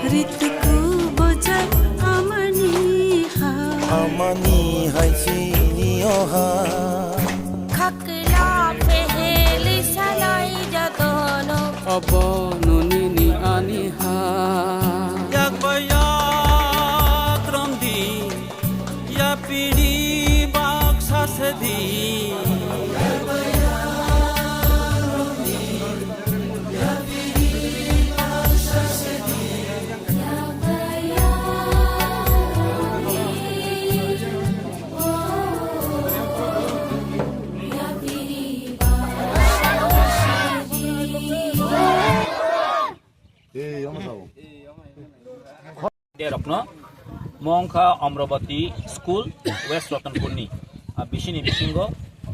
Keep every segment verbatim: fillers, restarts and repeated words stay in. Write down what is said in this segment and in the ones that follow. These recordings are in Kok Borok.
Ritku boja amani ha. Amani hai chini oha. Khakla peheli salai jatolo. Obo nonini ani ha. Yak ba yak romdi. Ya piri baksa sedi. Ei, omo sao. Derokno, mo wngkha Amravati School, West Ratanpurni, ah, bisini bisingo,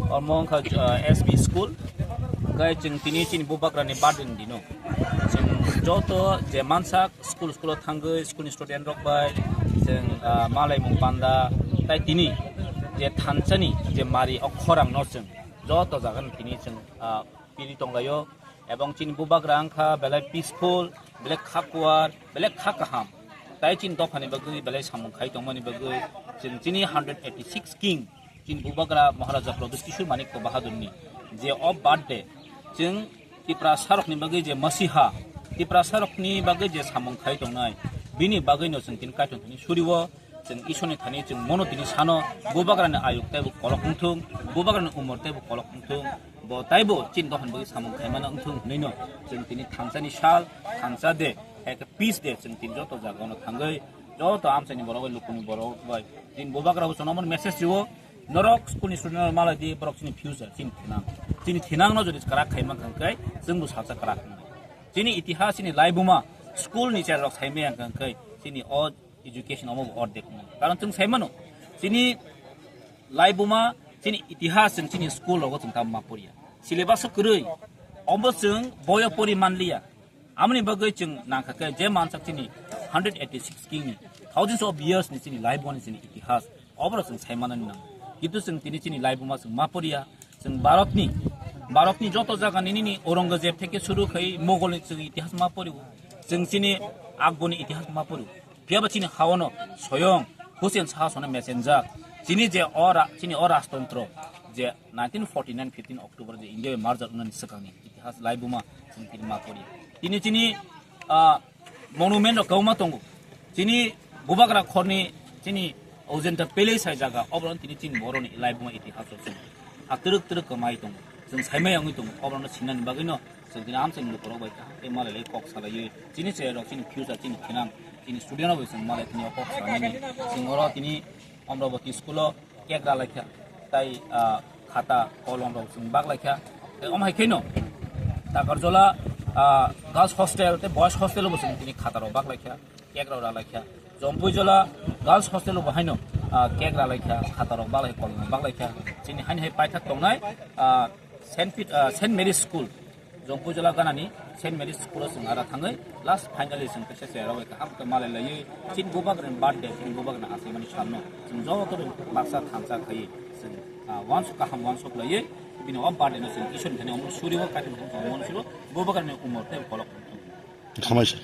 omo wngkha, ah, S B School, hwnkhe chwng tini chini bubagrani birthday ni dino. Chwng joto je mansak school, school-o thangwi, school-ni student rok bai chwng, ah, malaimung panda, tai tini je thansani je mari o khorangno chwng joto jagani tini chwng, ah, piri tonglaio, ebong chini bubagra wngkha belai peaceful, belai kha kuar, belai kha kaham. Tai chini dophani bagwi belai samung khai tongmani bagwi chwng chini hundred eighty six king chini bubagra Maharaja Pradyut Kishore Manikya Bahadurni je o birthday chwng Tiprasarokni bagwi je masiha, Tiprasarokni bagwi je samung khai tongnai, bini bagwino chwng tini Kaitor thani surio. Chwng Isorni thani chwng mono tini sano, bubagrani ayuk teibo kolok wngthung, bubagrani umor teibo kolok wngthung, bo teibo chini dophani bagwi samung khaimano wngthung hwnwino chwng tini thansani sal, thansa de, hai khe peace de chwng tini joto jagao thangwi, joto amchaini borok bai, lukuni borok bai, chini bubagrabo chwngno message rio, norok school-ni student malai di, borok chini future, chini thinang, chini thinangno jodi kwrak khaima hwnkhe chwngbo salsa kwrak wngnai. Chini itihas, chini laibuma, school-ni cherrok saimaya hwnkhe chini o education omo bo ordek wngmani. Karon chwng sai mano, chini laibuma, chini itihas chwng chini school rogo chwng tamo ma poriya. Syllabus o kwrwi, omo chwng boyo pori manliya. Amoni bagwi chwng nangkha khe je mansak chini hundred eighty six king ni, thousands of years ni chini laibuma ni chini itihas. Oborok chwng sai manani nango. Kintu chwng tini chini laibuma chwng ma poriya. Chwng Bharatni, Bharatni joto jaga ni nini Aurangzeb theke suru khai Mogol ni chwng itihas ma poriwo. Chwng chini Akbor ni itihas ma poriwo. Phiya ba chini haono soyong Hussein Shah sono mesenjak. Chini je o ra-, chini o rajtontro je nineteen forty nine fifteen October je India bai marjak wngnani swkangni itihas laibuma chwng tini ma poriya. Tini chini, ah, monument rok kwbangma tongo. Chini bubagra khorni chini Ojanta Palace hai jaga, oborok tini chini borokni laibuma itihas rok chwng ha twrwk twrwk kwmai tongo. Chwng saimai wngwi tongo, oborokno sinani bagwino chwng tini amchaini lukurok bai kaham khe malai lai kok salaiwi chini cherairok chini future chini thinang chini student rok bai chwng malai tini o kok salainani chwng oro tini Amravati school o cake ra laikha, tai, ah, khata kolom rok chwng bak laikha. Tei omo hai kheno Takarjola, ah, girls hostel tei boys hostel bo chwng tini khata rok bak laikha, cake rok ra laikha. Jompuijola girls hostel bo haino, ah, cake ra laikha, khata rok bak laikha, kolom rok bak laikha. Chini haino hai paithak tongnai, ah, Saint Pet-, ah, Saint Mary's School. Jompuijola ganani Saint Mary's School o chwng ara thangwi last finally chwng kaisa cherairok bai kaham khe malai laiwi chini bubagrani birthday, chini bubagrani achaimani salno chwng joto rok baksa thansa khaiwi chwng, ah, uansuk kaham uansuk laiwi bini o birthday no chwng Isorni thani omo suriwo, Kaitorni thani omo suriwo, bubagrani umor tei kolok. Hamai se.